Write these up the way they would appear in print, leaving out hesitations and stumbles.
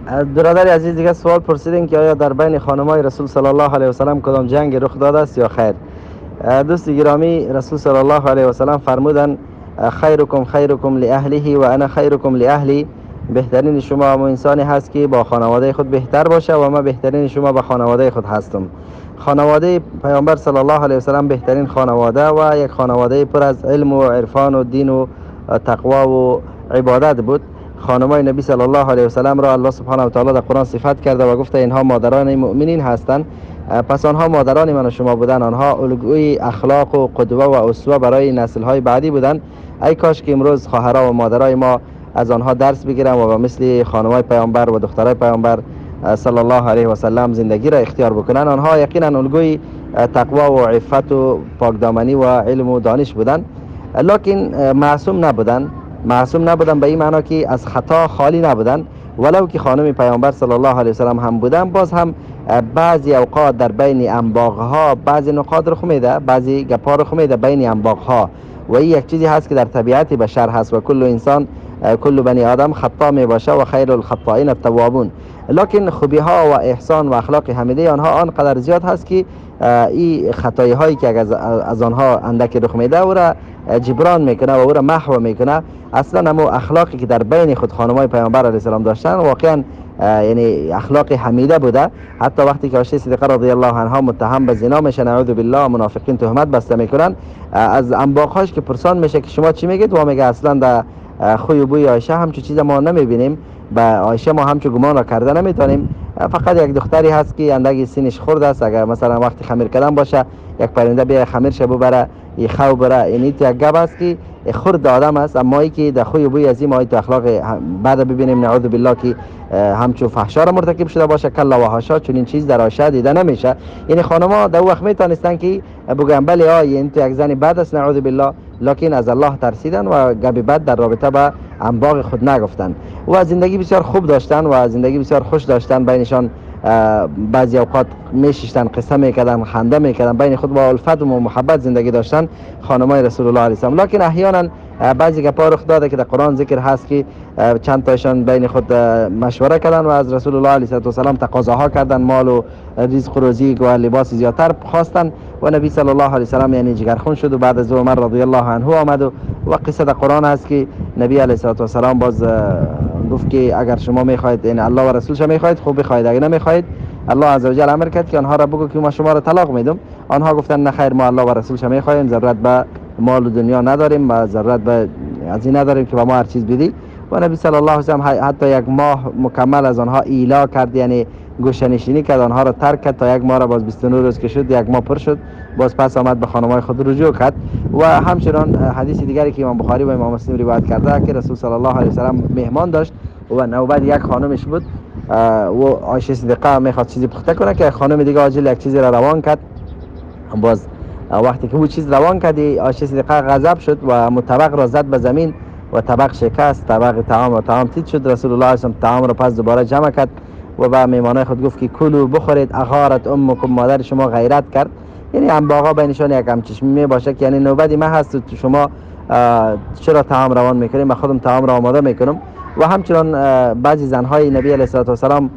برادر عزیز دیگه سوال پرسیدین که آیا در بین خانمای رسول صلی الله علیه و سلم کدام جنگ رخ داده است یا خیر. دوست گرامی، رسول صلی الله علیه و سلم فرمودن خیرکم خیرکم لاهله و انا خیرکم لاهلی. بهترین شما هم انسانی هست که با خانواده خود بهتر باشه و من بهترین شما با خانواده خود هستم. خانواده پیامبر صلی الله علیه و سلم بهترین خانواده و یک خانواده پر از علم و عرفان و دین و تقوا و عبادت بود. خانمای نبی صلی الله علیه و سلم را الله سبحانه و تعالی در قرآن صفت کرده و گفته اینها مادران مؤمنین هستند. پس آنها مادران من و شما بودند، آنها الگوی اخلاق و قدوه و اسوه برای نسل های بعدی بودند. ای کاش که امروز خواهرها و مادرای ما از آنها درس بگیرن و به مثل خانمای پیامبر و دخترای پیامبر صلی الله علیه و سلم زندگی را اختیار بکنن. آنها یقینا الگوی تقوا و عفت و پاکدامنی و علم و دانش بودند، لکن معصوم نبودند. معصوم نبودن به این معنا که از خطا خالی نبودن، ولو که خانم پیامبر صلی الله علیه و سلم هم بودن، باز هم بعضی اوقات در بین انباغها بعضی نقاط رخ میده، بعضی گپا رخ میده بین انباغها، و این یک چیزی هست که در طبیعت بشر هست و کل انسان، کل بنی آدم خطا می باشه و خیر الخطائین التوابون. لکن خوبی ها و احسان و اخلاق حمیده آنها آنقدر زیاد هست که این خطایی هایی که از آنها اندک رخ میده او را جبران میکنه و او را محو میکنه. اصلا همو اخلاقی که در بین خود خانمای پیامبر علیه السلام داشتن واقعا یعنی اخلاق حمیده بوده. حتی وقتی که عایشه صدیقه رضی الله عنها متهم به زنا میشه، نعوذ بالله، منافقین تهمت بسته میکنن، از انباقهاش که پرسان میشه که شما چی میگید، و میگه اصلا در خوی و بوی عایشه همچو چیز ما نمیبینیم، به عایشه ما همچو گمان را کرده نمیتونیم، فقط یک دختری هست که اندکی سینش خورده است، اگر مثلا وقتی خمیر کردن باشه یک پرنده بیا خمیرش ببره، یه خو بره، یعنی یک گپ است که خرد آدم است. اما ای که در خوی و بوی از این تو اخلاق بعد ببینیم نعوذ بالله که همچو فحشا را مرتکب شده باشه، کلا و حاشا، چنین چیز در عایشه دیده نمیشه. یعنی خانم‌ها در وقت میتونستن که بگن بله آ یعنی تو یک زن بد است نعوذ بالله، لکن از الله ترسیدن و گپ بد در رابطه با انباغ خود نگفتن و زندگی بسیار خوب داشتن و زندگی بسیار خوش داشتن. بینشان بعضی اوقات میشیشتن، قصه میکردن، خنده میکردن، بین خود با الفت و محبت زندگی داشتن خانمای رسول الله علیه السلام. لکن احیانا بعضی گپا رخ داده که در قرآن ذکر هست که چند تایشان بین خود مشوره کردن و از رسول الله علیه السلام تقاضاها کردن، مال و رزق و روزی و لباس زیادتر خواستن و نبی صلی الله علیه وسلم یعنی جگرخون شد و بعد از عمر رضی الله عنه آمد و قصه در قرآن هست که نبی علیه السلام باز گفت که اگر شما میخواهید یعنی الله و رسولش میخواهید خوب بخواهید، اگر نمیخواهید الله عزوجل امر کرد که آنها را بگو که ما شما را طلاق میدم. آنها گفتن نه خیر، ما الله و رسولش میخواهیم، ضرورت به مال و دنیا نداریم و ضرورت به از این نداریم که به ما هر چیز بدی. و نبی صلی الله علیه و سلم حتی یک ماه مکمل از آنها ایلا کرد، یعنی گوشه نشینی کرد، آنها را ترک کرد تا یک ماه را باز 29 روز که شد یک ماه پر شد، باز پس آمد به خانمای خود رجوع کرد. و همچنان حدیث دیگری که امام بخاری و امام مسلم روایت کرده که رسول صلی الله علیه و سلم مهمان داشت و نوبت یک خانمش بود و عایشه صدیقه میخواد چیزی پخته کنه که خانم دیگه عاجل یک چیزی را روان کرد. باز وقتی که او چیز روان کردی عایشه صدیقه غضب شد و مطبق را زد به زمین و طبق شکست، طبق طعام و طعام تیت شد. رسول الله علیه و طعام را پس دوباره جمع کرد و به میمانای خود گفت که کلو بخورید، اغارت امکم، مادر شما غیرت کرد. یعنی انباغا بینشان یک همچشمی می باشه که یعنی نوبت ما هست، شما چرا طعام روان میکنیم، من خودم طعام را آماده میکنم. و همچنان بعضی زنهای نبی علیه الصلاة والسلام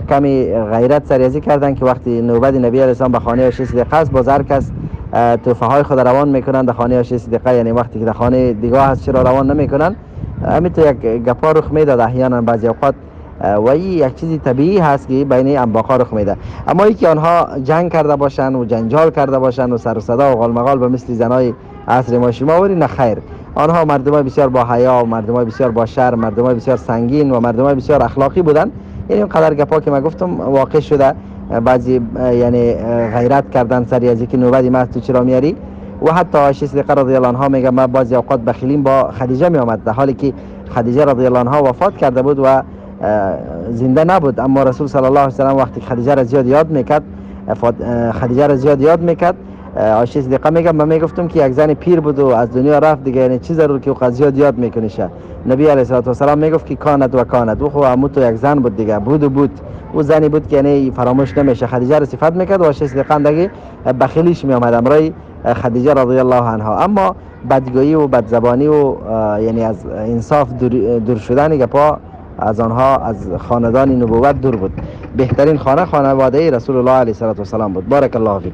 کمی غیرت سریزی کردن که وقتی نوبت نبی علیه السلام به خانه عایشه صدیقه است، باز هر کس تحفه های خود روان میکنن در خانه عایشه صدیقه، یعنی وقتی که در خانه دیگه هست چرا روان نمیکنن. همین تو یک گپا رخ میداد احیانا بعضی اوقات و این یک چیزی طبیعی هست که بین انباقا رخ میده. اما ای که آنها جنگ کرده باشن و جنجال کرده باشن و سر و صدا و غالمغال به مثل زنای عصر ما شما وری، نه خیر، آنها مردمای بسیار با حیا و مردمای بسیار با شرم، مردمای بسیار سنگین و مردمای بسیار اخلاقی بودن. یعنی اینقدر گپا که من گفتم واقع شده، بعضی یعنی غیرت کردن سری از اینکه نوبت ما تو چرا میاری. و حتی عایشه صدیقه رضی الله عنها میگه من بعضی اوقات بخیلیم با خدیجه می آمد، در حالی که خدیجه رضی الله عنها وفات کرده بود و زنده نبود، اما رسول صلی الله علیه و سلم وقتی خدیجه را زیاد یاد میکرد، خدیجه را زیاد یاد میکرد، عایشه صدیقه میگه من میگفتم که یک زن پیر بود و از دنیا رفت دیگه، یعنی چی ضرور که او زیاد یاد میکنیشه. نبی علیه الصلاه والسلام میگفت که کانت و کانت، او خو عمو تو یک زن بود دیگه، بود و بود، او زنی بود که یعنی فراموش نمیشه. خدیجه را صفت میکرد و عایشه صدیقه دیگه بخیلیش میآمد امرای خدیجه رضی الله عنها. اما بدگویی و بدزبانی و یعنی از انصاف دور شدن گپا از آنها از خاندان نبوت دور بود. بهترین خانه خانواده رسول الله علیه الصلاة والسلام بود. بارک الله فیک.